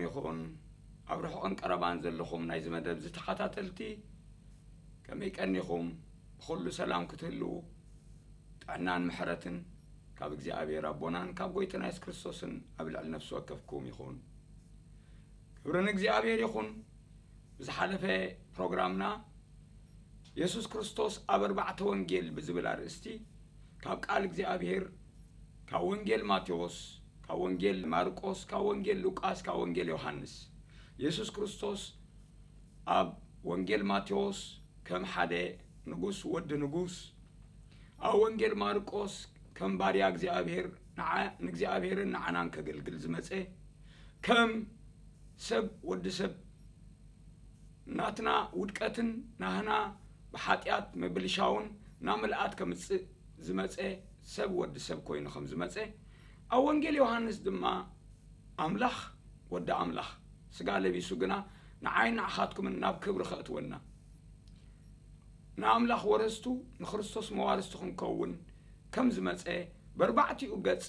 ይኹን ኣብ ርሑቕን ቀረባን ዘለኹም ናይዚ መደብ ዝተኸታተልቲ፣ ከመይ ቀኒኹም? ብኹሉ ሰላም ክትህልዉ ጥዕናን ምሕረትን ካብ እግዚኣብሔር ኣቦናን ካብ ጎይታና የሱስ ክርስቶስን ኣብ ልዕሊ ነፍሲ ወከፍኩም ይኹን። ክብሪ ንእግዚኣብሔር ይኹን። ብዝሓለፈ ፕሮግራምና የሱስ ክርስቶስ ኣብ ኣርባዕተ ወንጌል ብዝብል ኣርእስቲ ካብ ቃል እግዚኣብሔር፣ ካብ ወንጌል ማቴዎስ፣ ካብ ወንጌል ማርቆስ፣ ካብ ወንጌል ሉቃስ፣ ካብ ወንጌል ዮሃንስ፣ የሱስ ክርስቶስ ኣብ ወንጌል ማቴዎስ ከም ሓደ ንጉስ፣ ወዲ ንጉስ፣ ኣብ ወንጌል ማርቆስ ከም ባርያ እግዚኣብሔር፣ ንዓ-፣ ንእግዚኣብሔርን ንዓናን ከገልግል ዝመጸ፣ ከም ሰብ፣ ወዲ ሰብ ናትና ውድቀትን ናህና ብሓጢኣት ምብልሻውን ናብ ምልኣት ከምጽእ ዝመጸ ሰብ፣ ወዲ ሰብ ኮይኑ ከም ዝመጸ፣ ኣብ ወንጌል ዮሃንስ ድማ ኣምላኽ ወዲ ኣምላኽ ስጋ ለቢሱ ግና ንዓይን ንዓኻትኩምን ናብ ክብሪ ከእትወና፣ ንኣምላኽ ወረስቱ ንክርስቶስ መዋርስቱ ክንከውን ከም ዝመጸ፣ በርባዕቲኡ ገጽ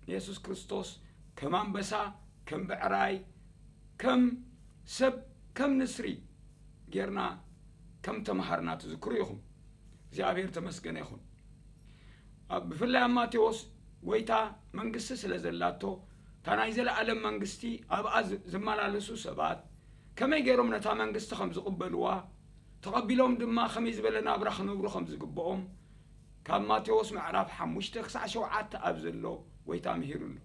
ንየሱስ ክርስቶስ ከም ኣንበሳ፣ ከም ብዕራይ፣ ከም ሰብ፣ ከም ንስሪ ጌርና ከም ተመሃርና ትዝክሩ ኢኹም። እግዚኣብሔር ተመስገነ ይኹን። ኣብ፣ ብፍላይ ኣብ ማቴዎስ፣ ጎይታ መንግስቲ ስለ ዘላቶ፣ እታ ናይ ዘለኣለም መንግስቲ ኣብኣ ዝ-፣ ዝመላለሱ ሰባት ከመይ ገይሮም ነታ መንግስቲ ከም ዝቕበልዋ፣ ተቐቢሎም ድማ ከመይ ዝበለ ናብራ ክነብሩ ከም ዝግብኦም፣ ካብ ማቴዎስ ምዕራፍ ሓሙሽተ ክሳዕ ሸውዓተ ኣብ ዘሎ ጎይታ ምሂሩ ኣሎ።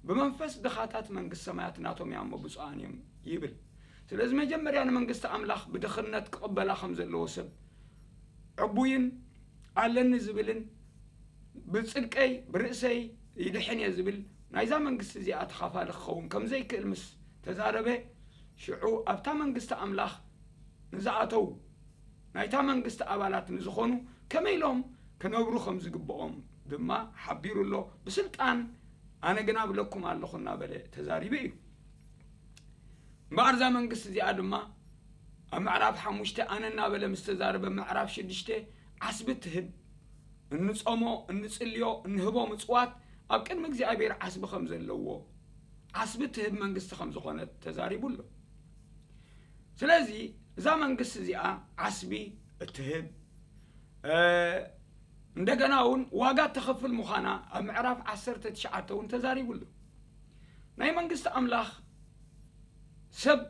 ብመንፈስ ድኻታት መንግስቲ ሰማያት ናቶም እያ እሞ ብፁዓን እዮም ይብል። ስለዚ መጀመርያ ንመንግስቲ ኣምላኽ ብድኽነት ክቕበላ ከም ዘለዎ ሰብ ዕቡይን ኣለኒ ዝብልን ብጽድቀይ ብርእሰይ ይድሕን እየ ዝብል ናይዛ መንግስቲ እዚኣ ተኻፋሊ ክኸውን ከም ዘይክእል ምስ ተዛረበ፣ ሽዑ ኣብታ መንግስቲ ኣምላኽ ንዝኣተዉ ናይታ መንግስቲ ኣባላት ንዝኾኑ ከመይ ኢሎም ክነብሩ ከም ዝግብኦም ድማ ሓቢሩ ኣሎ። ብስልጣን ኣነ ግና እብለኩም ኣለኹ እናበለ ተዛሪቡ እዩ። እምበኣር እዛ መንግስቲ እዚኣ ድማ ኣብ ምዕራፍ ሓሙሽተ ኣነ እናበለ ምስ ተዛረበ፣ ምዕራፍ ሽዱሽተ ዓስቢ ትህብ፣ እንጾሞ፣ እንጽልዮ፣ እንህቦ ምጽዋት ኣብ ቅድሚ እግዚኣብሔር ዓስቢ ከም ዘለዎ፣ ዓስቢ ትህብ መንግስቲ ከም ዝኾነት ተዛሪቡ ኣሎ። ስለዚ እዛ መንግስቲ እዚኣ ዓስቢ እትህብ፣ እ፣ እንደገና እውን ዋጋ እተኸፍል ምዃና ኣብ ምዕራፍ ዓሰርተ ትሽዓተ እውን ተዛሪቡ ኣሎ። ናይ መንግስቲ ኣምላኽ ሰብ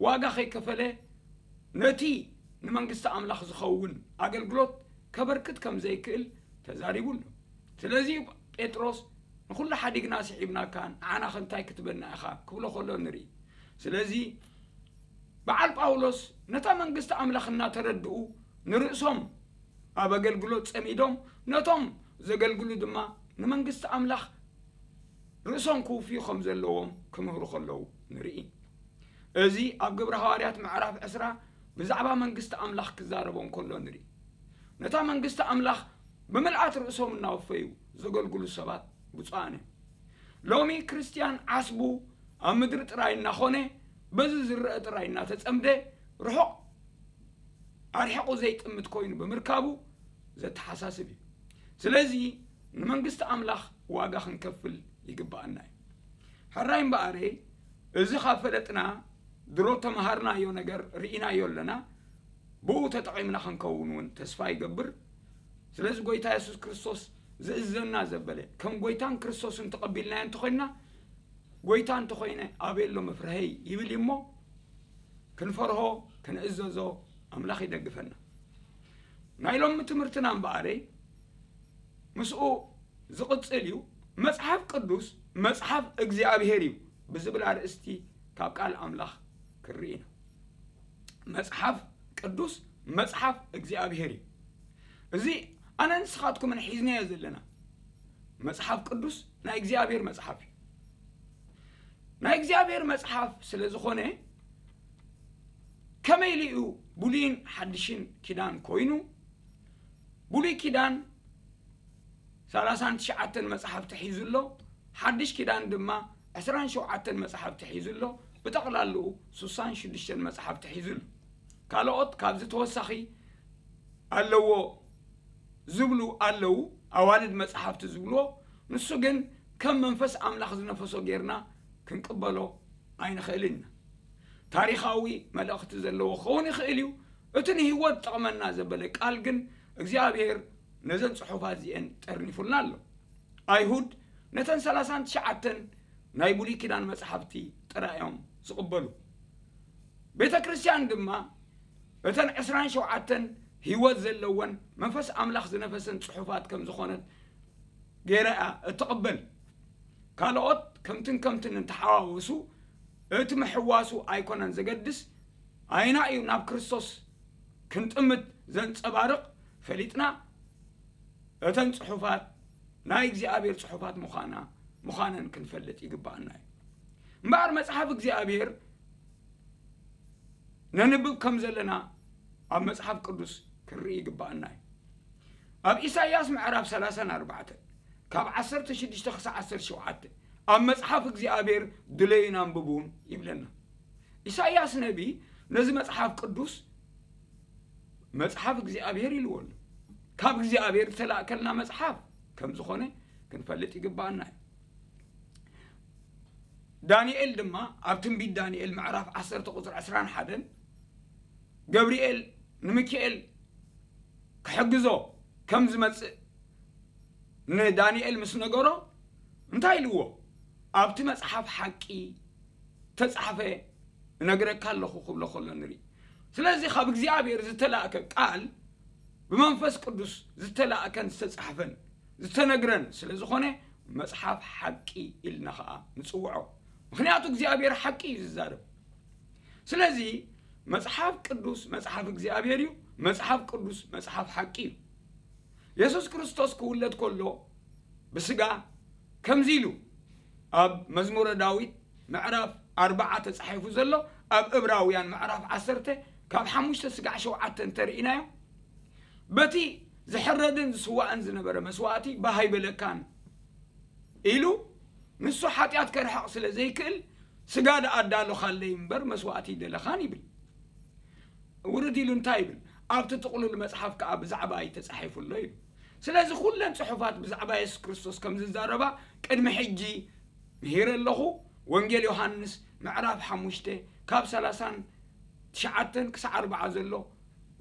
ዋጋ ከይከፈለ ነቲ ንመንግስቲ ኣምላኽ ዝኸውን ኣገልግሎት ከበርክት ከም ዘይክእል ተዛሪቡ ኣሎ። ስለዚ ጴጥሮስ ንኹሉ ሓዲግና ስዒብናካ ንዓናኸ እንታይ ክትበና ኢኻ ክብሎ ከሎ ንርኢ። ስለዚ በዓል ጳውሎስ ነታ መንግስቲ ኣምላኽ እናተረድኡ ንርእሶም ኣብ ኣገልግሎት ጸሚዶም ነቶም ዘገልግሉ ድማ ንመንግስቲ ኣምላኽ ርእሶም ክውፍዩ ከም ዘለዎም ክምህሩ ከለዉ ንርኢ። እዚ ኣብ ግብሪ ሃዋርያት ምዕራፍ ዕስራ ብዛዕባ መንግስቲ ኣምላኽ ክዛረቦም ከሎ ንርኢ። ነታ መንግስቲ ኣምላኽ ብምልኣት ርእሶም እናወፈዩ ዘገልግሉ ሰባት ብፁዓን እዮም። ሎሚ ክርስትያን ዓስቡ ኣብ ምድሪ ጥራይ እናኾነ በዚ ዝረአ ጥራይ እናተጸምደ ርሑቕ ኣርሒቑ ዘይጥምት ኮይኑ ብምርካቡ ዘተሓሳስብ እዩ። ስለዚ ንመንግስቲ ኣምላኽ ዋጋ ክንከፍል ይግብኣና እዩ። ሕራይ እምበኣረይ፣ እዚ ካብ ፈለጥና ድሮ ተመሃርናዮ ነገር ርኢናዮ ኣለና፣ ብኡ ተጠቒምና ክንከውን እውን ተስፋ ይገብር። ስለዚ ጎይታ የሱስ ክርስቶስ ዝእዘና ዘበለ፣ ከም ጎይታን ክርስቶስን ተቐቢልናዮ እንተኾይንና፣ ጎይታ እንተኾይነ ኣበይ ኣሎ መፍርሀይ ይብል እዩ እሞ፣ ክንፈርሆ፣ ክንእዘዞ ኣምላኽ ይደግፈና። ናይ ሎሚ ትምህርትና እምበኣረይ ምስኡ ዝቕጽል እዩ። መጽሓፍ ቅዱስ መጽሓፍ እግዚኣብሔር እዩ ብዝብል ኣርእስቲ ካብ ቃል ኣምላኽ ክንርኢ ኢና። መጽሓፍ ቅዱስ መጽሓፍ እግዚኣብሔር እዩ። እዚ ኣነ ንስኻትኩምን ሒዝናዮ ዘለና መጽሓፍ ቅዱስ ናይ እግዚኣብሔር መጽሓፍ እዩ። ናይ እግዚኣብሔር መጽሓፍ ስለ ዝኾነ ከመይ ኢሉ እዩ ብሉይን ሓድሽን ኪዳን ኮይኑ? ብሉይ ኪዳን ሰላሳን ትሽዓተን መጽሓፍቲ ሒዙ ኣሎ። ሓድሽ ኪዳን ድማ ዕስራን ሸውዓተን መጽሓፍቲ ሒዙ ኣሎ። ብጠቕላላኡ ሱሳን ሽዱሽተን መጽሓፍቲ ሒዙ ኣሎ። ካልኦት ካብዚ ተወሳኺ ኣለዎ ዝብሉ ኣለዉ፣ ኣዋልድ መጽሓፍቲ ዝብልዎ። ንሱ ግን ከም መንፈስ ኣምላኽ ዝነፈሶ ጌርና ክንቅበሎ ኣይንኽእልን ኢና። ታሪኻዊ መልእኽቲ ዘለዎ ክኸውን ይኽእል እዩ። እቲ ንህይወት ጠቕመና ዘበለ ቃል ግን እግዚኣብሔር ነዘን ጽሑፋት እዚአን ጠርኒፉልና ኣሎ። ኣይሁድ ነተን ሰላሳን ትሽዓተን ናይ ብሉይ ኪዳን መጽሓፍቲ ጥራይ እዮም ዝቕበሉ። ቤተ ክርስቲያን ድማ እተን ዕስራን ሸውዓተን ህይወት ዘለወን መንፈስ ኣምላኽ ዝነፈሰን ጽሑፋት ከም ዝኾነት ገይራ እያ እትቕበል። ካልኦት ከምትን ከምትን እንተሓዋወሱ እቲ ምሕዋሱ ኣይኮነን ዘገድስ፣ ኣይና እዩ ናብ ክርስቶስ ክንጥምት ዘንጸባርቕ ፈሊጥና እተን ጽሑፋት ናይ እግዚኣብሔር ጽሑፋት ምዃና ምዃነን ክንፈልጥ ይግባኣና እዩ። እምበኣር መጽሓፍ እግዚኣብሔር ነንብብ ከም ዘለና ኣብ መጽሓፍ ቅዱስ ክንርኢ ይግባኣና እዩ። ኣብ ኢሳይያስ ምዕራፍ ሰላሳን ኣርባዕተን ካብ ዓሰርተ ሽዱሽተ ክሳብ ዓሰርተ ሸውዓተ ኣብ መጽሓፍ እግዚኣብሔር ድለዩን ኣንብቡን ይብለና። ኢሳይያስ ነቢ ነዚ መጽሓፍ ቅዱስ መጽሓፍ እግዚኣብሔር ኢልዎ ኣሎ። ካብ እግዚኣብሔር ዝተላእከልና መጽሓፍ ከም ዝኾነ ክንፈልጥ ይግባኣና እዩ። ዳንኤል ድማ ኣብ ትንቢት ዳንኤል ምዕራፍ ዓሰርተ ቁጽሪ ዕስራን ሓደን ገብርኤል ንሚካኤል ክሕግዞ ከም ዝመጽእ ንዳንኤል ምስ ነገሮ እንታይ ኢልዎ? ኣብቲ መጽሓፍ ሓቂ ተጻሕፈ እነግረካ ኣለኹ ክብሎ ከሎ ንርኢ። ስለዚ ካብ እግዚኣብሔር ዝተላእከ ቃል ብመንፈስ ቅዱስ ዝተላእከን ዝተጻሕፈን ዝተነግረን ስለ ዝኾነ መጽሓፍ ሓቂ ኢልና ኸዓ ንጽውዖ። ምኽንያቱ እግዚኣብሔር ሓቂ እዩ ዝዛረብ። ስለዚ መጽሓፍ ቅዱስ መጽሓፍ እግዚኣብሔር እዩ። መጽሓፍ ቅዱስ መጽሓፍ ሓቂ እዩ። የሱስ ክርስቶስ ክውለድ ከሎ ብስጋ ከምዚ ኢሉ ኣብ መዝሙረ ዳዊት ምዕራፍ ኣርባዓ ተጻሒፉ ዘሎ ኣብ እብራውያን ምዕራፍ ዓሰርተ ካብ ሓሙሽተ ስጋዕ ሸውዓተ እንተርኢናዮ በቲ ዝሕረድን ዝስዋእን ዝነበረ መስዋእቲ ባሃይ በለካን ኢሉ ንሱ ሓጢኣት ከርሕቕ ስለ ዘይክእል ስጋ ደኣ ኣዳሎኻለይ እምበር መስዋእቲ ይደለኻን ይብል። ውርድ ኢሉ እንታይ ይብል? ኣብቲ ጥቕሉል መጽሓፍ ከኣ ብዛዕባ እዩ ተጻሒፉ ኣሎ ኢሉ። ስለዚ ኩለን ጽሑፋት ብዛዕባ የሱስ ክርስቶስ ከም ዝዛረባ ቅድሚ ሕጂ ምሂረ ኣለኹ። ወንጌል ዮሃንስ ምዕራፍ ሓሙሽተ ካብ ሰላሳን ትሽዓተን ክሳዕ ኣርባዓ ዘሎ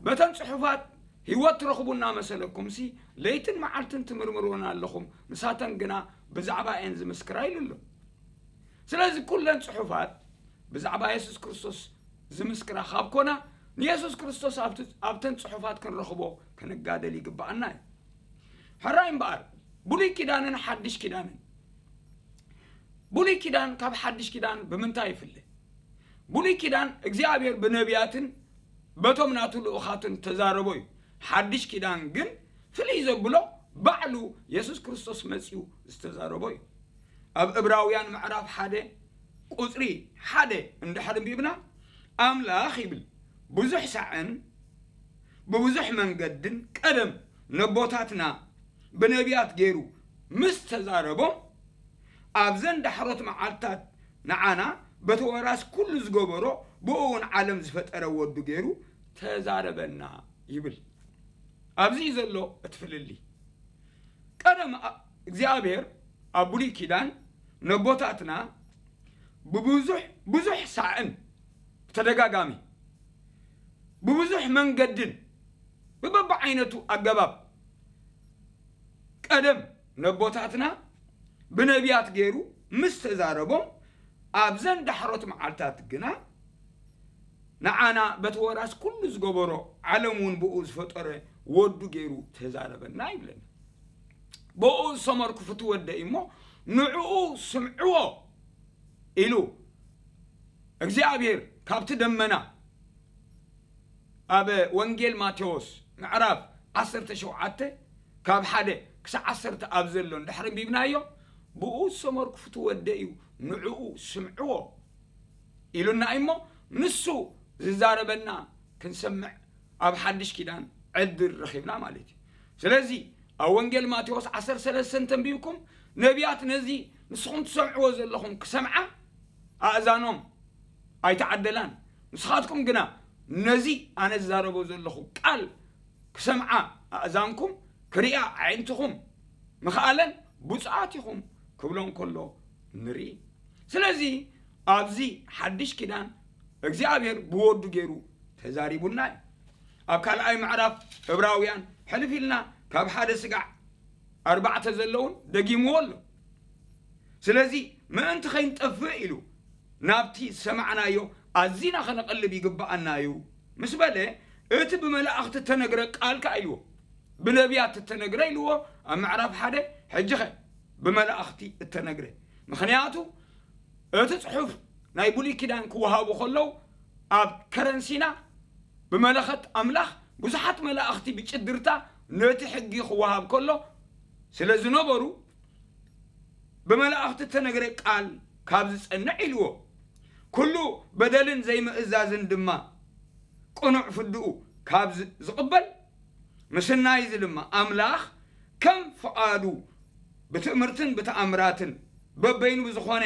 በተን ጽሑፋት ህይወት ትረኽቡ እናመሰለኩምሲ ለይትን መዓልትን ትምርምርወን ኣለኹም፣ ንሳተን ግና ብዛዕባ እየን ዝምስክራ ኢሉ ኣሎ። ስለዚ ኩለን ጽሑፋት ብዛዕባ የሱስ ክርስቶስ ዝምስክራ ካብ ኮና ንየሱስ ክርስቶስ ኣብቲ- ኣብተን ጽሑፋት ክንረኽቦ ክንጋደል ይግብኣና እዩ። ሕራይ እምበኣር ብሉይ ኪዳንን ሓድሽ ኪዳንን ብሉይ ኪዳን ካብ ሓድሽ ኪዳን ብምንታይ ይፍለ? ብሉይ ኪዳን እግዚኣብሔር ብነቢያትን በቶም ናቱ ልኡኻትን ተዛረቦ እዩ። ሓድሽ ኪዳን ግን ፍልይ ዘብሎ ባዕሉ የሱስ ክርስቶስ መጺኡ ዝተዛረቦ እዩ። ኣብ እብራውያን ምዕራፍ ሓደ ቁጽሪ ሓደ እንድሕር እንቢብና ኣምላኽ ይብል ብዙሕ ሳዕን ብብዙሕ መንገድን ቀደም ነቦታትና ብነቢያት ገይሩ ምስ ተዛረቦም ኣብዘን ዳሕሮት መዓልታት ንዓና በቲ ወራስ ኩሉ ዝገበሮ ብኡ እውን ዓለም ዝፈጠረ ወዱ ገይሩ ተዛረበና ይብል። ኣብዚ እዩ ዘሎ እቲ ፍልልይ። ቀደም እግዚኣብሔር ኣብ ብሉይ ኪዳን ነቦታትና ብብዙሕ ብዙሕ ሳዕን ብተደጋጋሚ ብብዙሕ መንገድን ብበብዓይነቱ ኣገባብ ቀደም ነቦታትና ብነቢያት ገይሩ ምስ ተዛረቦም ኣብዘን ዳሕሮት መዓልታት ግና ንዓና በቲ ወራስ ኩሉ ዝገበሮ ዓለም እውን ብኡ ዝፈጠረ ወዱ ገይሩ ተዛረበና ይብለና። ብኡ ዝሰመርኩ ፍትወደይ እሞ ንዕኡ ስምዕዎ ኢሉ እግዚኣብሔር ካብቲ ደመና ኣብ ወንጌል ማቴዎስ ምዕራፍ ዓሰርተ ሸውዓተ ካብ ሓደ ክሳብ ዓሰርተ ኣብ ዘሎ እንድሕር ኣንቢብናዮ ብኡ ዝሰመርኩ ፍትወደይ እዩ ንዕኡ ስምዕዎ ኢሉና እሞ ንሱ ዝዛረበና ክንሰምዕ ኣብ ሓድሽ ኪዳን ዕድል ረኺብና ማለት እዩ። ስለዚ ኣብ ወንጌል ማቴዎስ ዓሰርተ ሰለስተ እንተንቢብኩም ነቢያት ነዚ ንስኹም ትሰምዕዎ ዘለኹም ክሰምዓ ኣእዛኖም ኣይተዓደላን። ንስኻትኩም ግና ነዚ ኣነ ዝዛረቦ ዘለኹ ቃል ክሰምዓ ኣእዛንኩም ክሪኣ ኣዒንትኹም ምኽኣለን ብፁዓት ኢኹም ክብሎ እንከሎ ንርኢ። ስለዚ ኣብዚ ሓድሽ ኪዳን እግዚኣብሔር ብወዱ ገይሩ ተዛሪቡና እዩ። ኣብ ካልኣይ ምዕራፍ ዕብራውያን ሕልፍ ኢልና ካብ ሓደ ስጋዕ ኣርባዕተ ዘለውን ደጊምዎ ኣሎ። ስለዚ ምእንቲ ከይንጠፍእ ኢሉ ናብቲ ዝሰማዕናዮ ኣዚና ከነቐልብ ይግብኣና እዩ ምስ በለ፣ እቲ ብመላእኽቲ እተነግረ ቃል ከኣ ኢልዎ፣ ብነቢያት እተነግረ ኢልዎ ኣብ ምዕራፍ ሓደ። ሕጂ ኸ ብመላእኽቲ እተነግረ፣ ምኽንያቱ እቲ ጽሑፍ ናይ ብሉይ ኪዳን ክወሃቡ ከለዉ ኣብ ከረን ሲና ብመለኸት ኣምላኽ ብዙሓት መላእኽቲ ብጭድርታ ነቲ ሕጊ ክወሃብ ከሎ ስለ ዝነበሩ፣ ብመላእኽቲ እተነግረ ቃል ካብ ዝጸንዕ ኢልዎ፣ ኩሉ በደልን ዘይምእዛዝን ድማ ቅኑዕ ፍድኡ ካብ ዝ- ዝቕበል፣ ምስናይ እዚ ድማ ኣምላኽ ከም ፍቓዱ ብትእምርትን ብተኣምራትን በበይኑ ብዝኾነ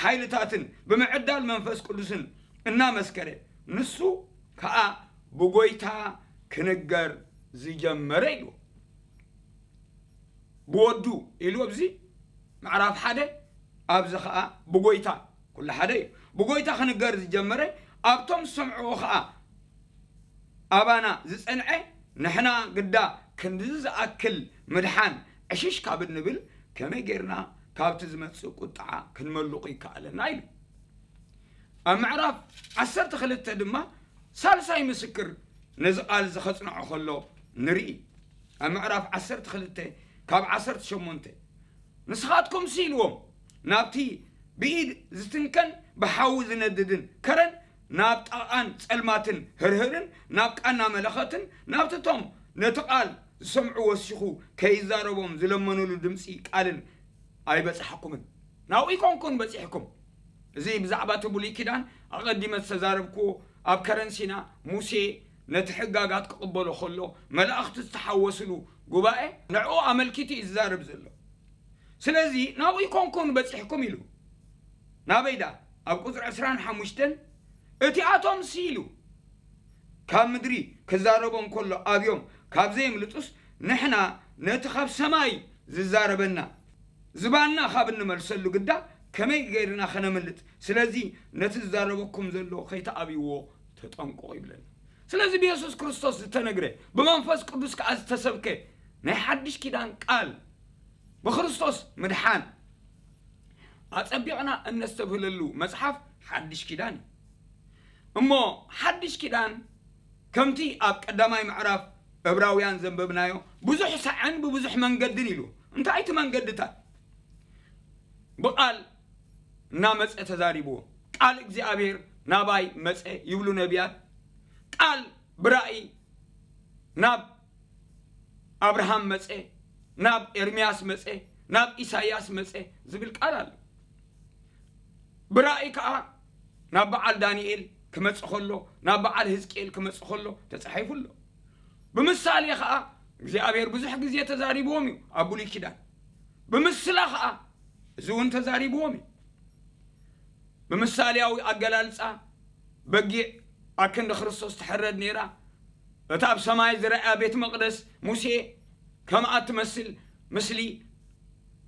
ሓይልታትን ብምዕዳል መንፈስ ቅዱስን እናመስከረ፣ ንሱ ከኣ ብጎይታ ክንገር ዝጀመረ ኢልዎ። ብወዱ ኢሉ ኣብዚ ምዕራፍ ሓደ፣ ኣብዚ ኸኣ ብጎይታ፣ ኩሉ ሓደ እዩ። ብጎይታ ክንገር ዝጀመረ፣ ኣብቶም ዝሰምዕዎ ኸኣ ኣባና ዝጸንዐ፣ ንሕና ግዳ ክንድዚ ዝኣክል ምድሓን ዕሽሽ ካብ እንብል፣ ከመይ ጌርና ካብቲ ዝመጽእ ቁጥዓ ክንመልቑ ይከኣለና? ኢሉ። ኣብ ምዕራፍ ዓሰርተ ክልተ ድማ ሳልሳይ ምስክር ነዚ ቃል እዚ ኸጽንዖ ኸሎ ንርኢ። ኣብ ምዕራፍ ዓሰርተ ክልተ ካብ ዓሰርተ ሸሞንተ፣ ንስኻትኩምሲ ኢልዎም፣ ናብቲ ብኢድ ዝትንከን ብሓዊ ዝነድድን ከረን፣ ናብ ጣቓን ጸልማትን ህርህርን፣ ናብ ቃና መለኸትን፣ ናብቲ እቶም ነቲ ቃል ዝሰምዑ ወሲኹ ከይዛረቦም ዝለመኑሉ ድምጺ ቃልን ኣይበጻሕኩምን። ናብኡ ኣይኮንኩን በጺሕኩም። እዚ ብዛዕባ እቲ ብሉይ ኪዳን ኣቐዲመ ዝተዛረብክዎ፣ ኣብ ከረን ሲና ሙሴ ነቲ ሕጋጋት ክቕበሎ ከሎ መላእኽቲ ዝተሓወስሉ ጉባኤ፣ ንዕኡ ኣመልኪቱ እዩ ዝዛረብ ዘሎ። ስለዚ ናብኡ ኣይኮንኩን በጺሕኩም ኢሉ። ናበይ ደኣ? ኣብ ቁጽሪ ዕስራን ሓሙሽተን፣ እቲኣቶምሲ ኢሉ፣ ካብ ምድሪ ክዛረቦም ከሎ ኣብዮም ካብ ዘየምልጡስ፣ ንሕና ነቲ ካብ ሰማይ ዝዛረበና ዝባንና ካብ እንመልሰሉ ግዳ ከመይ ጌርና ከነምልጥ? ስለዚ ነቲ ዝዛረበኩም ዘሎ ከይትኣብይዎ ተጠንቀቑ ይብለና። ስለዚ ብየሱስ ክርስቶስ ዝተነግረ፣ ብመንፈስ ቅዱስ ከኣ ዝተሰብከ ናይ ሓድሽ ኪዳን ቃል፣ ብክርስቶስ ምድሓን ኣጸቢቕና እነስተብህለሉ መጽሓፍ ሓድሽ ኪዳን እዩ። እሞ ሓድሽ ኪዳን ከምቲ ኣብ ቀዳማይ ምዕራፍ ዕብራውያን ዘንበብናዮ ብዙሕ ሳዕን ብብዙሕ መንገድን ኢሉ። እንታይ እቲ መንገድታት? ብቓል እናመጸ ተዛሪብዎ። ቃል እግዚኣብሔር ናባይ መጸ ይብሉ ነቢያት። ቃል ብራእይ ናብ ኣብርሃም መጸ፣ ናብ ኤርምያስ መጸ፣ ናብ ኢሳይያስ መጸ ዝብል ቃል ኣሎ። ብራእይ ከኣ ናብ በዓል ዳንኤል ክመጽእ ከሎ፣ ናብ በዓል ህዝቅኤል ክመጽእ ከሎ ተጻሒፉ ኣሎ። ብምሳሌ ከኣ እግዚኣብሔር ብዙሕ ግዜ ተዛሪብዎም እዩ ኣብ ብሉይ ኪዳን። ብምስላ ከኣ እዚ እውን ተዛሪብዎም እዩ። ብምሳሌያዊ ኣገላልጻ፣ በጊዕ ኣብ ክንዲ ክርስቶስ ትሕረድ ነይራ። እታ ኣብ ሰማይ ዝረኣያ ቤት መቕደስ ሙሴ ከምኣ እትመስል ምስሊ፣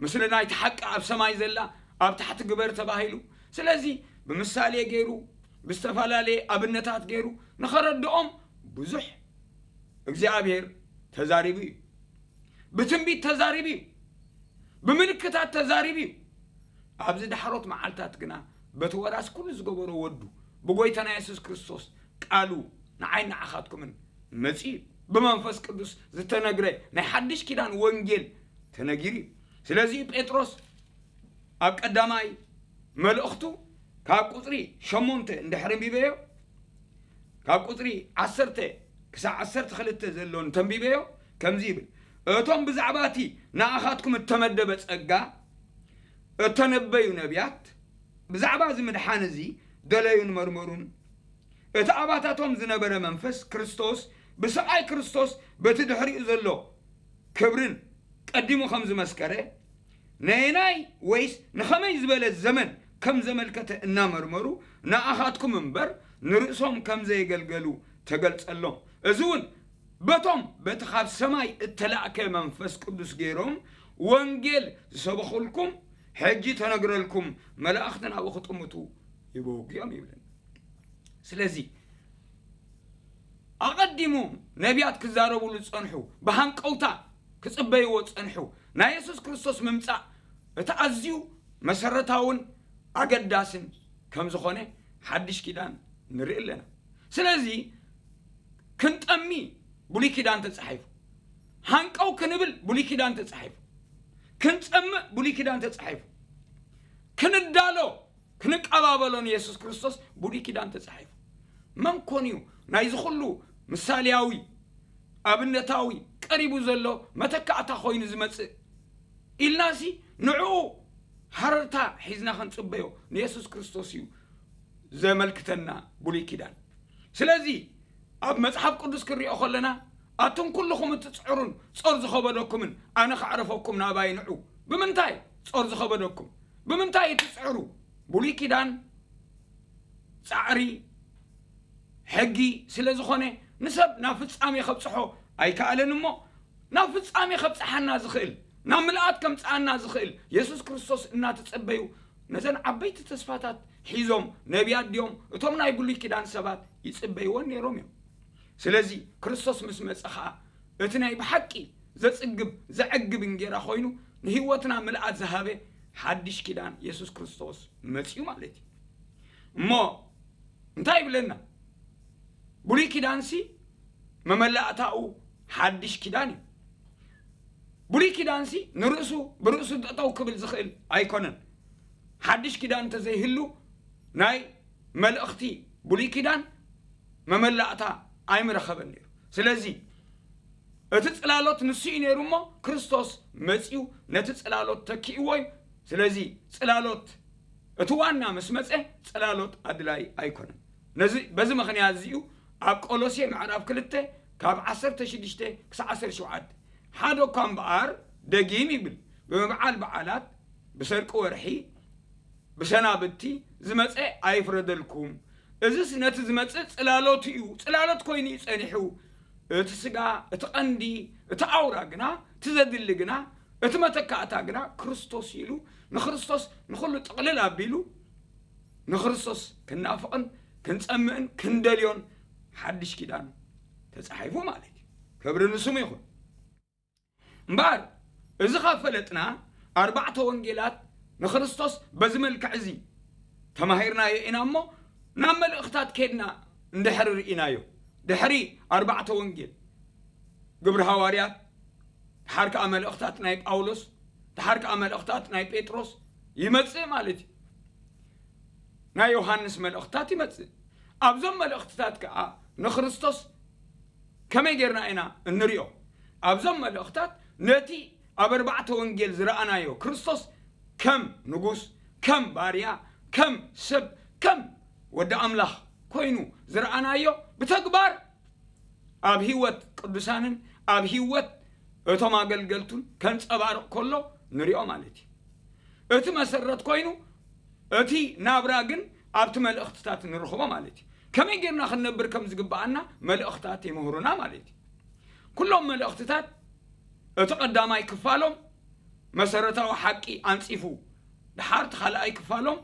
ምስሊ ናይቲ ሓቂ ኣብ ሰማይ ዘላ ኣብ ታሕቲ ግበር ተባሂሉ። ስለዚ ብምሳሌ ገይሩ፣ ብዝተፈላለየ ኣብነታት ገይሩ ንኸረድኦም ብዙሕ እግዚኣብሔር ተዛሪቡ እዩ። ብትንቢት ተዛሪቡ እዩ። ብምልክታት ተዛሪቡ እዩ። ኣብዚ ዳሕሮት መዓልታት ግና በቲ ወራስ ኩሉ ዝገበሮ ወዱ ብጎይታና የሱስ ክርስቶስ ቃሉ ንዓይ ንዓኻትኩምን መጺኡ እዩ። ብመንፈስ ቅዱስ ዝተነግረ ናይ ሓድሽ ኪዳን ወንጌል ተነጊሩ እዩ። ስለዚ ጴጥሮስ ኣብ ቀዳማይ መልእኽቱ ካብ ቁጽሪ ሸሞንተ እንድሕር ኣንቢበዮ፣ ካብ ቁጽሪ ዓሰርተ ክሳዕ ዓሰርተ ክልተ ዘሎ እንተንቢበዮ፣ ከምዚ ይብል፣ እቶም ብዛዕባ እቲ ንኣኻትኩም እተመደበ ጸጋ እተነበዩ ነቢያት፣ ብዛዕባ እዚ ምድሓን እዚ ደለዩን መርመሩን። እቲ ኣባታቶም ዝነበረ መንፈስ ክርስቶስ ብስቓይ ክርስቶስ በቲ ድሕሪኡ ዘሎ ክብርን ቀዲሙ ከም ዝመስከረ፣ ነየናይ ወይስ ንኸመይ ዝበለ ዘመን ከም ዘመልከተ እናመርመሩ፣ ንኣኻትኩም እምበር ንርእሶም ከም ዘየገልገሉ ተገልጸሎም። እዚ እውን በቶም በቲ ካብ ሰማይ እተላእከ መንፈስ ቅዱስ ገይሮም ወንጌል ዝሰበኹልኩም፣ ሕጂ ተነግረልኩም መላእኽቲ ናብኡ ክጥምቱ ይበውግኦም ይብለና። ስለዚ ኣቐዲሙ ነቢያት ክዛረቡሉ ዝጸንሑ፣ ብሃንቀውታ ክጽበይዎ ዝጸንሑ፣ ናይ የሱስ ክርስቶስ ምምጻእ እቲ ኣዝዩ መሰረታውን ኣገዳስን ከም ዝኾነ ሓድሽ ኪዳን ንርኢ ኣለና። ስለዚ ክንጠሚ ብሉይ ኪዳን ተጻሒፉ፣ ሃንቀው ክንብል ብሉይ ኪዳን ተጻሒፉ፣ ክንጸምእ ብሉይ ኪዳን ተጻሒፉ፣ ክንዳሎ ክንቀባበሎ ንየሱስ ክርስቶስ ብሉይ ኪዳን ተጻሒፉ። መን ኮን እዩ ናይዚ ኩሉ ምሳሌያዊ ኣብነታዊ ቀሪቡ ዘሎ መተካእታ ኮይኑ ዝመጽእ ኢልናሲ ንዕኡ ሃረርታ ሒዝና ክንጽበዮ ንየሱስ ክርስቶስ እዩ ዘመልክተና ብሉይ ኪዳን። ስለዚ ኣብ መጽሓፍ ቅዱስ ክንሪኦ ከለና ኣቱም ኩልኹም እትጽዕሩን ጾር ዝኸበደኩምን ኣነ ከዕረፈኩም ናባይ ንዑ። ብምንታይ ጾር ዝኸበደኩም? ብምንታይ እትጽዕሩ? ብሉይ ኪዳን ጻዕሪ ሕጊ ስለ ዝኾነ ንሰብ ናብ ፍጻሜ ከብጽሖ ኣይከኣለን እሞ ናብ ፍጻሜ ከብጽሓና ዝኽእል ናብ ምልኣት ከምጽኣና ዝኽእል የሱስ ክርስቶስ እናተጸበዩ ነዘን ዓበይቲ ተስፋታት ሒዞም ነቢያት ድዮም እቶም ናይ ብሉይ ኪዳን ሰባት ይጽበይዎን ነይሮም እዮም። ስለዚ ክርስቶስ ምስ መጸ ኸኣ እቲ ናይ ብሓቂ ዘጽግብ ዘዕግብ እንጌራ ኮይኑ ንህይወትና ምልኣት ዝሃበ ሓድሽ ኪዳን የሱስ ክርስቶስ መጽዩ ማለት እዩ። እሞ እንታይ ይብለና? ብሉይ ኪዳንሲ መመላእታኡ ሓድሽ ኪዳን እዩ። ብሉይ ኪዳንሲ ንርእሱ ብርእሱ ጠጠው ክብል ዝኽእል ኣይኮነን። ሓድሽ ኪዳን እንተዘይህሉ ናይ መልእኽቲ ብሉይ ኪዳን መመላእታ ኣይምረኸበን ነይሩ። ስለዚ እቲ ጽላሎት ንሱ እዩ ነይሩ እሞ ክርስቶስ መጺኡ ነቲ ጽላሎት ተኪእዎ እዩ። ስለዚ ጽላሎት እቲ ዋና ምስ መጸ ጽላሎት ኣድላይ ኣይኮነን። ነዚ በዚ ምኽንያት እዚኡ ኣብ ቆሎሴ ምዕራፍ ክልተ ካብ ዓሰርተ ሽዱሽተ ክሳብ ዓሰርተ ሸውዓተ ሓደ እኳ እምበኣር ደጊም ይብል ብምብዓል በዓላት ብሰርቂ ወርሒ ብሰናብቲ ዝመጸ ኣይፍረደልኩም። እዝስ ነቲ ዝመጽእ ጽላሎት እዩ፣ ጽላሎት ኮይኑ እዩ ጸኒሑ። እቲ ስጋ፣ እቲ ቀንዲ፣ እቲ ኣውራ ግና፣ እቲ ዘድሊ ግና፣ እቲ መተካእታ ግና ክርስቶስ ኢሉ ንክርስቶስ ንኹሉ ጥቕልል ኣቢሉ ንክርስቶስ ክንናፍቕን ክንጸምእን ክንደልዮን ሓድሽ ኪዳን ተጻሒፉ ማለት እዩ። ክብሪ ንስሙ ይኹን። እምበኣር እዚ ካብ ፈለጥና ኣርባዕተ ወንጌላት ንክርስቶስ በዚ መልክዕ እዚ ተማሂርናዮ ኢና እሞ ናብ መልእኽታት ከድና እንድሕሪ ርኢናዮ ድሕሪ ኣርባዕተ ወንጌል ግብሪ ሃዋርያት ድሓር ከዓ መልእኽታት ናይ ጳውሎስ ድሓር ከዓ መልእኽታት ናይ ጴጥሮስ ይመጽእ ማለት እዩ። ናይ ዮሃንስ መልእኽታት ይመጽእ። ኣብዞም መልእኽትታት ከዓ ንክርስቶስ ከመይ ጌርና ኢና እንሪኦ? ኣብዞም መልእኽታት ነቲ ኣብ ኣርባዕተ ወንጌል ዝረኣናዮ ክርስቶስ ከም ንጉስ፣ ከም ባርያ፣ ከም ሰብ፣ ከም ወዲ ኣምላኽ ኮይኑ ዝረኣናዮ ብተግባር ኣብ ህይወት ቅዱሳንን ኣብ ህይወት እቶም ኣገልገልቱን ከንጸባርቕ ከሎ ንሪኦ ማለት እዩ። እቲ መሰረት ኮይኑ እቲ ናብራ ግን ኣብቲ መልእኽትታት ንርኽቦ ማለት እዩ። ከመይ ጌርና ክንነብር ከም ዝግብኣና መልእኽታት ይምህሩና ማለት እዩ። ኩሎም መልእኽትታት እቲ ቀዳማይ ክፋሎም መሰረታዊ ሓቂ ኣንጺፉ ድሓር እቲ ካልኣይ ክፋሎም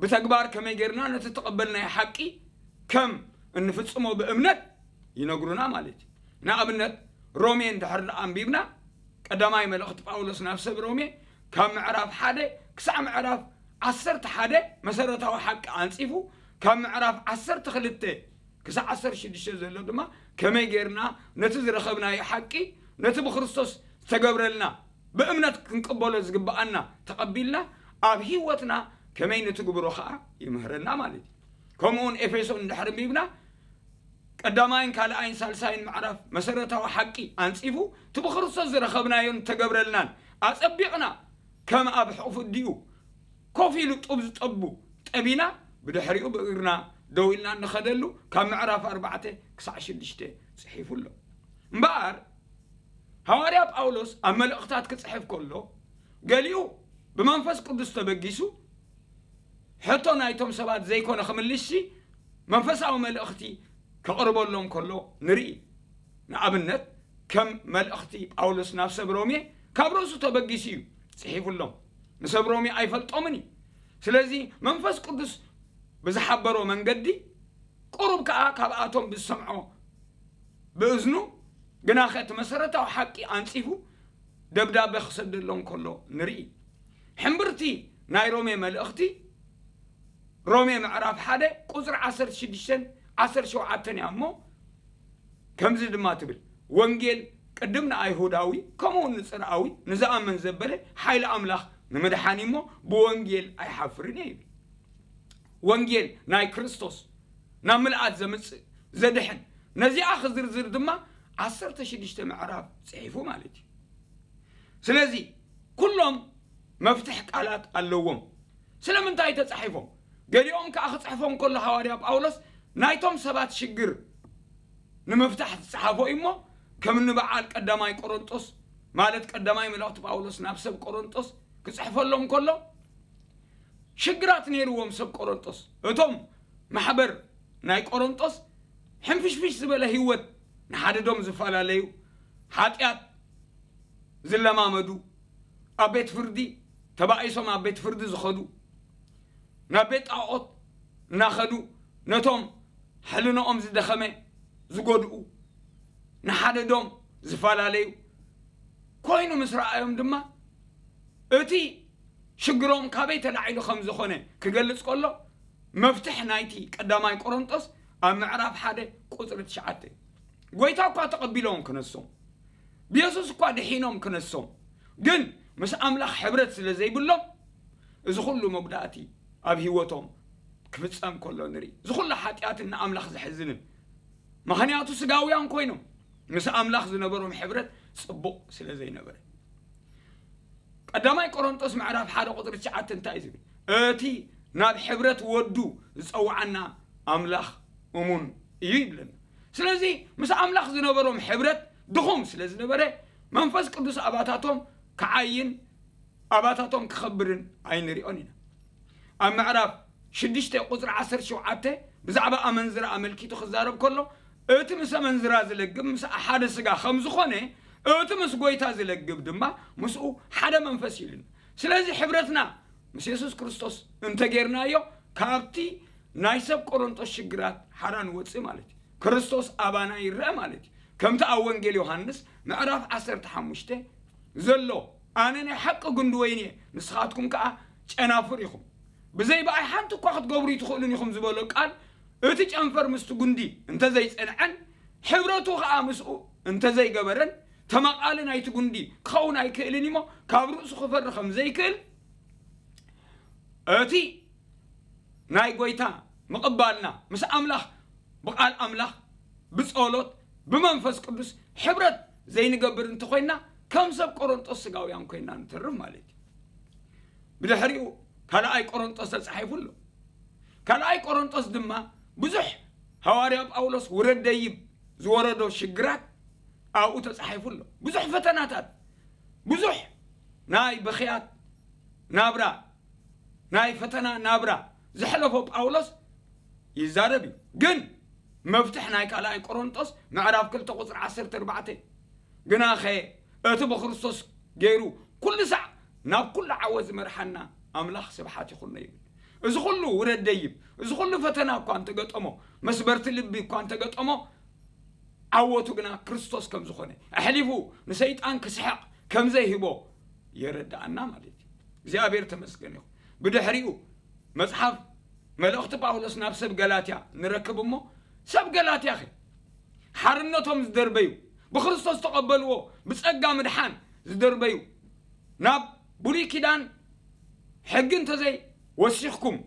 ብተግባር ከመይ ጌርና ነቲ ተቐበልናዮ ሓቂ ከም እንፍጽሞ ብእምነት ይነግሩና ማለት እዩ። ንኣብነት ሮሜ እንድሕር ደኣ ኣንቢብና ቀዳማይ መልእኽቲ ጳውሎስ ናብ ሰብ ሮሜ ካብ ምዕራፍ ሓደ ክሳዕ ምዕራፍ ዓሰርተ ሓደ መሰረታዊ ሓቂ ኣንጺፉ ካብ ምዕራፍ ዓሰርተ ክልተ ክሳብ ዓሰርተ ሽዱሽተ ዘሎ ድማ ከመይ ጌርና ነቲ ዝረኸብናዮ ሓቂ ነቲ ብክርስቶስ ዝተገብረልና ብእምነት ክንቅበሎ ዝግብኣና ተቐቢልና ኣብ ህይወትና ከመይ ንትግብሮ ኸዓ ይምህረና ማለት እዩ። ከምኡውን ኤፌሶን እንድሕር ኣንቢብና ቀዳማይን ካልኣይን ሳልሳይን ምዕራፍ መሰረታዊ ሓቂ ኣንጺፉ እቲ ብክርስቶስ ዝረኸብናዮን ዝተገብረልናን ኣጸቢቕና ከም ኣብ ሕቑፉ ኣዲኡ ኮፍ ኢሉ ጡብ ዝጠቡ ጠቢና ብድሕሪኡ ብእግርና ደው ኢልና እንኸደሉ ካብ ምዕራፍ ኣርባዕተ ክሳዕ ሽዱሽተ ጽሒፉ ኣሎ። እምበኣር ሃዋርያ ጳውሎስ ኣብ መልእኽታት ክጽሕፍ ከሎ ገሊኡ ብመንፈስ ቅዱስ ተበጊሱ ሕቶ ናይቶም ሰባት ዘይኮነ ክምልስሲ መንፈሳዊ መልእኽቲ ከቕርበሎም ከሎ ንርኢ። ንኣብነት ከም መልእኽቲ ጳውሎስ ናብ ሰብ ሮሜ ካብ ርእሱ ተበጊሱ እዩ ጽሒፉሎም። ንሰብ ሮሜ ኣይፈልጦምን እዩ። ስለዚ መንፈስ ቅዱስ ብዝሓበሮ መንገዲ፣ ቁሩብ ከኣ ካብኣቶም ብዝሰምዖ ብእዝኑ፣ ግናኸ እቲ መሰረታዊ ሓቂ ኣንጺፉ ደብዳበ ክሰደሎም ከሎ ንርኢ። ሕምብርቲ ናይ ሮሜ መልእኽቲ፣ ሮሜ ምዕራፍ ሓደ ቁጽሪ ዓሰርተ ሽዱሽተን ዓሰርተ ሸውዓተን እያ እሞ፣ ከምዚ ድማ ትብል፣ ወንጌል ቅድም ንኣይሁዳዊ ከምኡ እውን ንጽርኣዊ ንዝኣምን ዘበለ ሓይሊ ኣምላኽ ንምድሓን እዩ እሞ፣ ብወንጌል ኣይሓፍርን እየ ይብል። ወንጌል ናይ ክርስቶስ ናብ ምልኣት ዘምጽእ፣ ዘድሕን፣ ነዚኣ ክዝርዝር ድማ ዓሰርተ ሽዱሽተ ምዕራፍ ጽሒፉ ማለት እዩ። ስለዚ ኩሎም መፍትሕ ቃላት ኣለዎም። ስለምንታይ ተጻሒፎም? ገሊኦም ከኣ ክጽሕፎም ከሎ ሃዋርያ ጳውሎስ ናይቶም ሰባት ሽግር ንምፍታሕ ዝጸሓፎ እዩ እሞ፣ ከም እኒ በዓል ቀዳማይ ቆሮንጦስ፣ ማለት ቀዳማይ መልእኽቲ ጳውሎስ ናብ ሰብ ቆሮንጦስ ክጽሕፈሎም ከሎ፣ ሽግራት ነይርዎም ሰብ ቆሮንጦስ። እቶም ማሕበር ናይ ቆሮንጦስ ሕንፍሽፍሽ ዝበለ ህይወት፣ ንሓደዶም ዝፈላለዩ፣ ሓጢኣት ዝለማመዱ፣ ኣብ ቤት ፍርዲ ተባኢሶም ኣብ ቤት ፍርዲ ዝኸዱ፣ ናብ ቤት ጣዖት እናኸዱ ነቶም ሕልንኦም ዝደኸመ ዝጎድኡ፣ ንሓደዶም ዝፈላለዩ ኮይኑ ምስ ረኣዮም ድማ፣ እቲ ሽግሮም ካበይ ተላዒሉ ከም ዝኾነ ክገልጽ ከሎ፣ መፍትሕ ናይቲ ቀዳማይ ቆሮንጦስ ኣብ ምዕራፍ ሓደ ቁጽሪ ትሽዓተ፣ ጎይታ እኳ ተቐቢሎም ክነሶም፣ ብየሱስ እኳ ድሒኖም ክነሶም፣ ግን ምስ ኣምላኽ ሕብረት ስለ ዘይብሎም፣ እዚ ኩሉ መጉዳእቲ ኣብ ህይወቶም ክፍጸም ከሎ ንርኢ። እዚ ኩሉ ሓጢኣትን ንኣምላኽ ዘሕዝንን፣ ምኽንያቱ ስጋውያን ኮይኖም፣ ምስ ኣምላኽ ዝነበሮም ሕብረት ጽቡቕ ስለ ዘይነበረ። ቀዳማይ ቆሮንጦስ ምዕራፍ ሓደ ቁጽሪ ትሽዓተ እንታይ እዩ ዝብል? እቲ ናብ ሕብረት ወዱ ዝጸውዓና ኣምላኽ እሙን እዩ ይብለና። ስለዚ ምስ ኣምላኽ ዝነበሮም ሕብረት ድኹም ስለ ዝነበረ፣ መንፈስ ቅዱስ ኣባታቶም ክዓይን ኣባታቶም ክኸብርን ኣይንሪኦን ኢና። ኣብ ምዕራፍ ሽዱሽተ ቁጽሪ ዓሰርተ ሸውዓተ ብዛዕባ ኣመንዝራ ኣመልኪቱ ክዛረብ ከሎ፣ እቲ ምስ ኣመንዝራ ዝለግብ ምስ ሓደ ስጋ ከም ዝኾነ፣ እቲ ምስ ጎይታ ዝለግብ ድማ ምስኡ ሓደ መንፈስ እዩ ኢሉና። ስለዚ ሕብረትና ምስ የሱስ ክርስቶስ እንተጌርናዮ፣ ካብቲ ናይ ሰብ ቆሮንጦስ ሽግራት ሓራ ንወጽእ ማለት እዩ። ክርስቶስ ኣባና ይረአ ማለት እዩ። ከምቲ ኣብ ወንጌል ዮሃንስ ምዕራፍ ዓሰርተ ሓሙሽተ ዘሎ፣ ኣነ ናይ ሓቂ ጉንዲ ወይኒ እየ፣ ንስኻትኩም ከኣ ጨናፍር ኢኹም። ብዘይ ብኣይ ሓንቲ እኳ ክትገብሩ ኣይትኽእሉን ኢኹም ዝበሎ ቃል፣ እቲ ጨንፈር ምስቲ ጉንዲ እንተዘይጸንዐን፣ ሕብረቱ ኸኣ ምስኡ እንተዘይገበረን፣ ተመቓሊ ናይቲ ጉንዲ ክኸውን ኣይክእልን እሞ፣ ካብ ርእሱ ክፈሪ ከም ዘይክእል፣ እቲ ናይ ጎይታ ምቕባልና ምስ ኣምላኽ ብቓል ኣምላኽ፣ ብጸሎት፣ ብመንፈስ ቅዱስ ሕብረት ዘይንገብር እንተኾይንና፣ ከም ሰብ ቆሮንጦስ ስጋውያን ኮይንና ንተርፍ ማለት እዩ። ብድሕሪኡ ካልኣይ ቆሮንጦስ ተጻሒፉ ኣሎ። ካልኣይ ቆሮንጦስ ድማ ብዙሕ ሃዋርያ ጳውሎስ ውረድ ደይብ ዝወረዶ ሽግራት ኣብኡ ተጻሒፉ ኣሎ። ብዙሕ ፈተናታት፣ ብዙሕ ናይ ብኽያት ናብራ፣ ናይ ፈተና ናብራ ዘሕለፎ ጳውሎስ ይዛረብ እዩ። ግን መፍትሕ ናይ ካልኣይ ቆሮንጦስ ምዕራፍ ክልተ ቁጽሪ ዓሰርተ ኣርባዕተ፣ ግናኸ እቲ ብክርስቶስ ገይሩ ኩሉ ሳዕ ናብ ኩሉ ዓወት ዝመርሓና ኣምላኽ ስብሓት ይኹኖ ይብል። እዚ ኩሉ ውረድ ደይብ፣ እዚ ኩሉ ፈተና እኳ እንተገጠሞ፣ መስበርቲ ልቢ እኳ እንተገጠሞ፣ ዓወቱ ግና ክርስቶስ ከም ዝኾነ፣ ኣሕሊፉ ንሰይጣን ክስሕቕ ከም ዘይህቦ የረድኣና ማለት እዩ። እግዚኣብሔር ተመስገን ይኹን። ብድሕሪኡ መጽሓፍ መልእኽቲ ጳውሎስ ናብ ሰብ ገላትያ ንረክብ እሞ፣ ሰብ ገላትያ ኸ ሓርነቶም ዝደርበዩ፣ ብክርስቶስ ተቐበልዎ ብጸጋ ምድሓን ዝደርበዩ፣ ናብ ብሉይ ኪዳን ሕጊ እንተዘይ ወሲኽኩም፣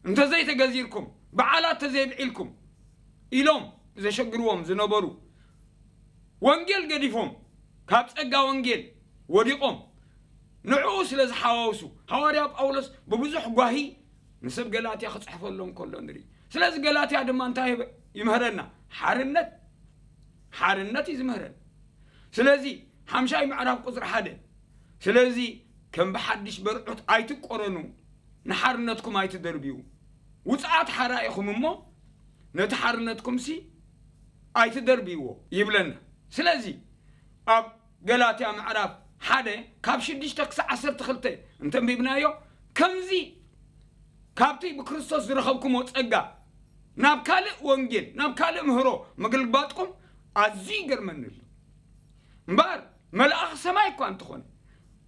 እንተዘይ ተገዚርኩም፣ በዓላት እንተዘይ ብዒልኩም ኢሎም ዘሸግርዎም ዝነበሩ፣ ወንጌል ገዲፎም ካብ ጸጋ ወንጌል ወዲቖም ንዕኡ ስለ ዝሓዋውሱ፣ ሃዋርያ ጳውሎስ ብብዙሕ ጓሂ ንሰብ ገላትያ ክጽሕፈሎም ከሎ ንርኢ። ስለዚ ገላትያ ድማ እንታይ ይምህረና? ሓርነት፣ ሓርነት እዩ ዝምህረና። ስለዚ ሓምሻይ ምዕራፍ ቁጽሪ ሓደ፣ ስለዚ ከም ብሓድሽ በርዑት ኣይትቆረኑ፣ ንሓርነትኩም ኣይትደርብዩ። ውጽዓት ሓራ ኢኹም እሞ ነቲ ሓርነትኩምሲ ኣይትደርብይዎ ይብለና። ስለዚ ኣብ ገላትያ ምዕራፍ ሓደ ካብ ሽዱሽተ ክሳዕ ዓሰርተ ክልተ እንተንቢብናዮ፣ ከምዚ ካብቲ ብክርስቶስ ዝረኸብኩሞ ጸጋ ናብ ካልእ ወንጌል፣ ናብ ካልእ ምህሮ ምግልባጥኩም ኣዝዩ ይገርመኒ ኣሎ። እምበኣር መልኣኽ ሰማይ እኳ እንተኾነ፣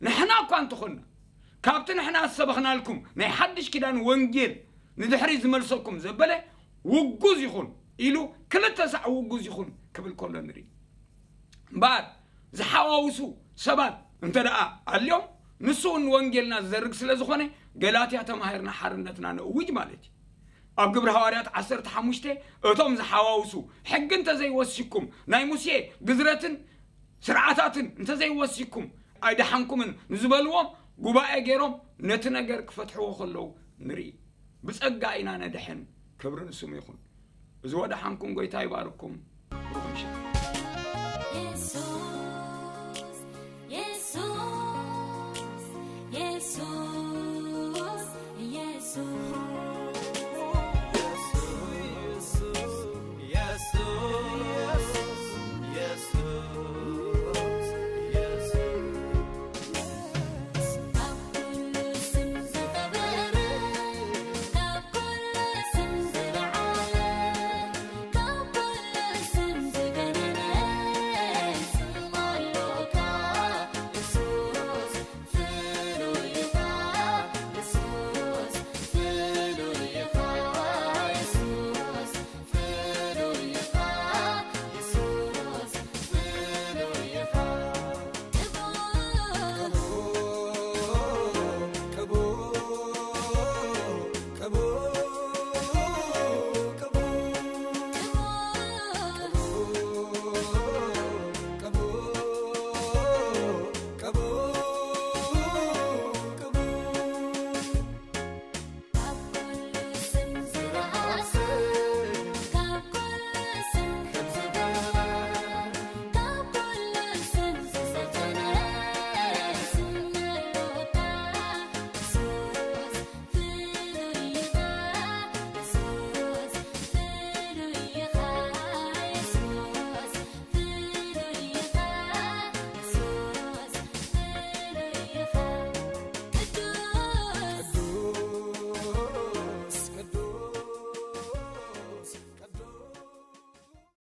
ንሕና እኳ እንተኾንና፣ ካብቲ ንሕና ዝሰበኽናልኩም ናይ ሓድሽ ኪዳን ወንጌል ንድሕሪ ዝመልሰኩም ዘበለ ውጉዝ ይኹን ኢሉ ክልተ ሳዕ ውጉዝ ይኹን ክብል ከሎ ንርኢ። እምበኣር ዝሓዋውሱ ሰባት እንተ ደኣ ኣልዮም፣ ንሱ እውን ንወንጌልና ዝዘርግ ስለ ዝኾነ፣ ገላትያ ተማሂርና ሓርነትና ነእውጅ ማለት እዩ። ኣብ ግብሪ ሃዋርያት ዓሰርተ ሓሙሽተ፣ እቶም ዝሓዋውሱ ሕጊ እንተዘይወሲኩም፣ ናይ ሙሴ ግዝረትን ስርዓታትን እንተዘይወሲኩም ኣይደሓንኩምን ንዝበልዎም ጉባኤ ገይሮም ነቲ ነገር ክፈትሕዎ ከለዉ ንርኢ። ብጸጋ ኢና ነድሕን፣ ክብሪ ንስሙ ይኹን። እዚ ወደሓንኩም ጎይታ ይባርኩም። ብሩኽ ምሽት።